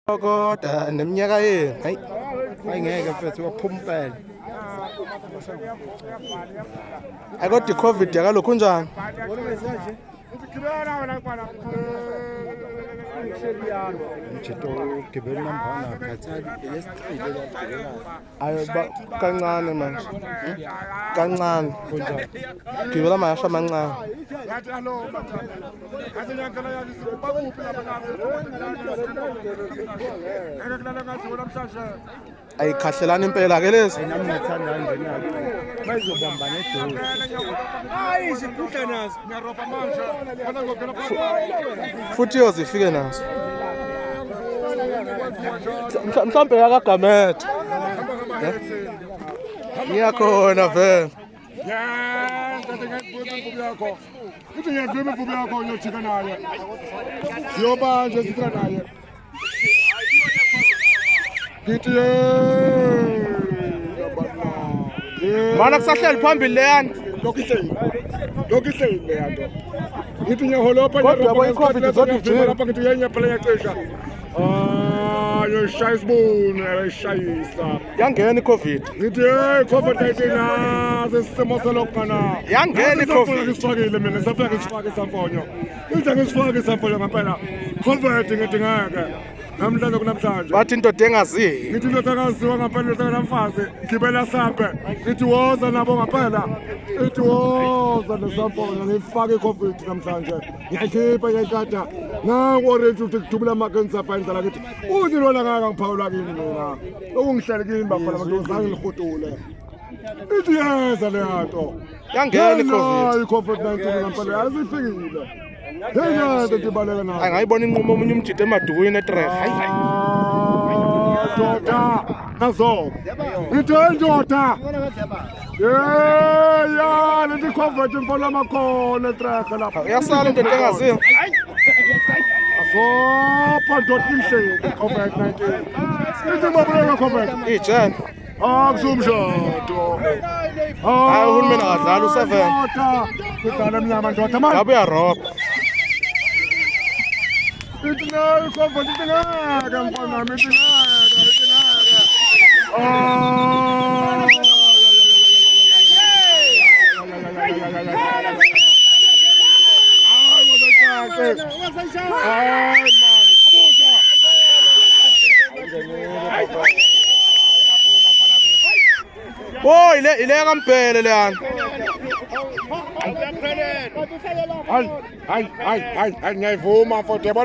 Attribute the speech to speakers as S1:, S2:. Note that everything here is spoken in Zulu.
S1: Kodwa neminyaka yenu, hayi.
S2: Hayi ngeke mfethu, waphuma impela.
S1: Hayi kodwa i-COVID yakalokhu kunjani?
S2: Mjito ugibela nambana khathali elesicile la.
S1: Ayo kancane manje. Kancane.
S2: Kunjani?
S1: Gibela amayasha amancane. Ayikhahlelani impela ke lezi.
S2: Nami ngathanda nje nalo. Bayizobamba neduze.
S3: Hayi ziphudla nazo.
S1: Futhi yoze ifike nazo. Mhlambe yakagamethe. Ngiyakhona vele.
S3: Yes, athi ngiyakubona imvubu yakho. Ithi ngiyakubona imvubu yakho uyojika naye. Siyobanje sithra naye. Ngithi ye.
S1: Mana kusahleli phambili leyana.
S3: Lokhu ihleli. Lokhu ihleli leya nto. Ngithi ngiyaholopa
S1: Kodwa yabo i-COVID izodwa ijike.
S3: Lapha ngithi yenye phela iyacisha. Ah, yoshaya isibunu, yayishayisa.
S1: Yangena i-COVID.
S3: Ngithi hey COVID-19 nazi isimo selokana.
S1: Yangena i-COVID.
S3: Ngisifakile mina, safika ngisifake isamfonyo. Ngithi ngisifake isamfonyo ngempela. COVID ngithi ngeke. Namhlanje kunamhlanje.
S1: Bathi indoda engaziyo.
S3: Ngithi indoda engaziwa ngempela indoda enamfazi. Gibela sampe. Ngithi woza nabo ngempela. Ngithi woza nesamfonyo ngifake i-COVID namhlanje. Ngiyakhipha ngiyayikata. Nangu orange uthi kudubula amakenzi apha indlela ngithi uthi lona ngaka ngiphawula kini mina. Okungihlele kini bafana abantu zange ngihudule. Ithi yeza leya nto.
S1: Yangena i-COVID.
S3: I-COVID-19 ngempela yazifikile. Hey nto ndibaleka nayo.
S1: Hayi ngayibona inqumo omunye umjito emadukwini etrek. Hayi hayi.
S3: Ndoda nazo. Ngithi ndoda. Yeah, lethi COVID mfana makhona etrek lapha.
S1: Uyasala indoda engaziyo.
S3: Asopha ndoda imhleli COVID-19. Ithi mabulala COVID.
S1: Ijele.
S3: Akusumshado.
S1: Hayi uhulumeni akadlali u7.
S3: Ndoda. Kudlala emnyama ndoda manje.
S1: Ngabe uyarobha.
S3: Ithi nayo i-COVID ithi ngeke mfana wami ithi ngeke ithi ngeke. Ah. Hayi wazashake. Hayi man, kubuta.
S1: Oh ile ile kaMbhele leyana.
S3: Hayi hayi hayi hayi ngiyayivuma mfowethu.